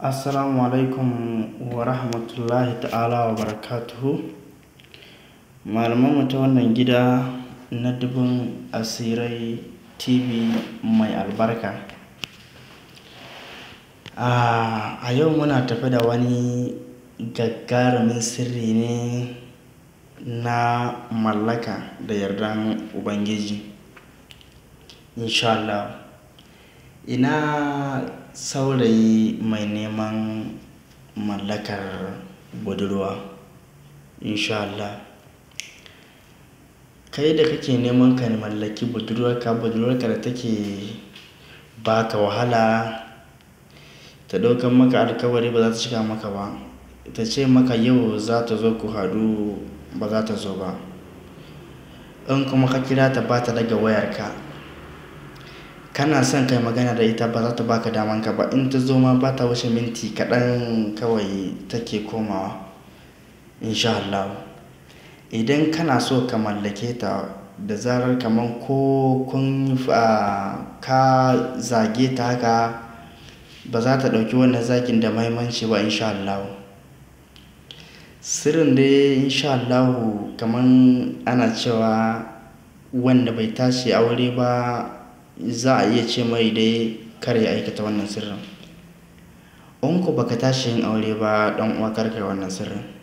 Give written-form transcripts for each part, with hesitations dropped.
Assalamu alaikum wa rahmatullahi ta'ala wa barakatuhu. Malamanmu ta wannan gida na Dubun Asirai TV mai albarka. A yau muna tafe da wani gagarumin sirri ne na mallaka da yardan Ubangiji. Insha Allah. Ina saurayi mai neman mallakar budurwa. Insha Allah. Kai da kake neman ka mallaki budurwarka, budurwarka da take baka wahala, ta ɗaukan maka alkawari ba za ta cika maka ba. Ta ce maka yau za ta zo ku haɗu, ba za ta zo ba. In kuma ka kira ta, ba ta daga wayarka. Kana son kai magana da ita, ba za ta baka damanka ba. In ta zo ma, ba ta wuce minti kaɗan kawai take komawa. Insha Allah. Idan kana so ka mallake ta, da zarar kaman ko kun ka zage ta haka, ba za ta ɗauki wannan zagin da muhimmanci ba, insha Allah. Sirrin dai, insha Allahu, kaman ana cewa wanda bai tashi aure ba, za a iya ce mai dai kar ya aikata wannan sirrin. In ko baka tashi yin aure ba, ɗan uwa, kar ka yi wannan sirrin.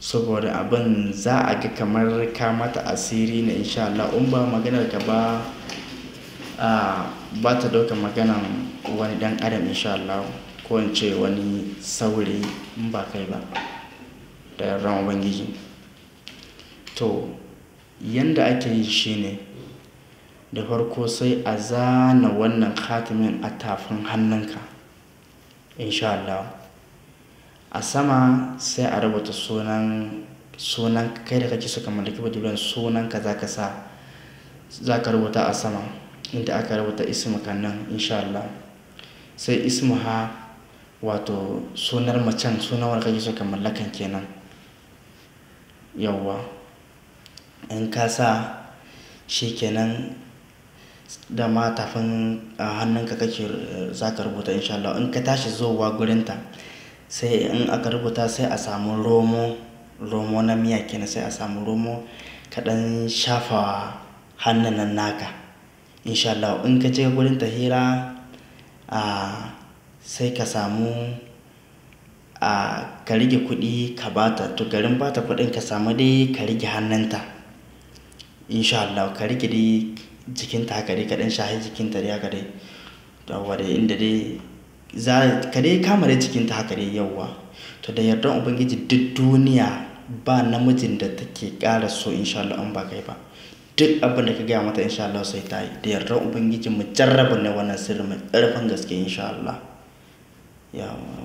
Saboda abin za a ga kamar ka mata asiri ne, insha Allah. In ba maganar ka ba, ba ta ɗauka maganan wani ɗan adam, insha Allah, ko in ce wani saurayi in ba kai ba, da yardan Ubangiji. To, yanda ake yi shine, da farko sai a zana wannan khatimin a tafin hannunka. Insha Allah. A sama sai a rubuta sunan kai da kake so ka mallaki budurwan, sunanka za ka sa, za ka rubuta a sama inda aka rubuta ismuka nan, insha Allah. Sai ismuha, wato sunar macen, sunan wanda kake so ka mallakan kenan. Yauwa. In ka sa shi kenan, da ma tafin hannunka kake za ka rubuta, insha Allah. In ka tashi zowa gurinta, sai in aka rubuta, sai a samu romo, romo na miya kenan, sai a samu romo kaɗan shafa hannun nan naka. Insha Allah. In ka je gurinta hira, sai ka samu ka rage kuɗi ka ba ta. To, garin ba ta kuɗin, ka samu dai ka rage hannunta. Insha Allah, ka rage dai jikinta haka dai, kaɗan shahe jikinta dai haka dai. Yauwa dai, inda dai za ka dai kama dai jikinta haka dai, yauwa. To, da yardan Ubangiji, duk duniya ba namijin da take ƙara so, insha Allah, in ba kai ba. Duk abin da ka gaya mata, insha Allah, sai ta yi. Da yardan Ubangiji, mujarrabin ne wannan sirri mai ƙarfin gaske, insha Allah. Yauwa.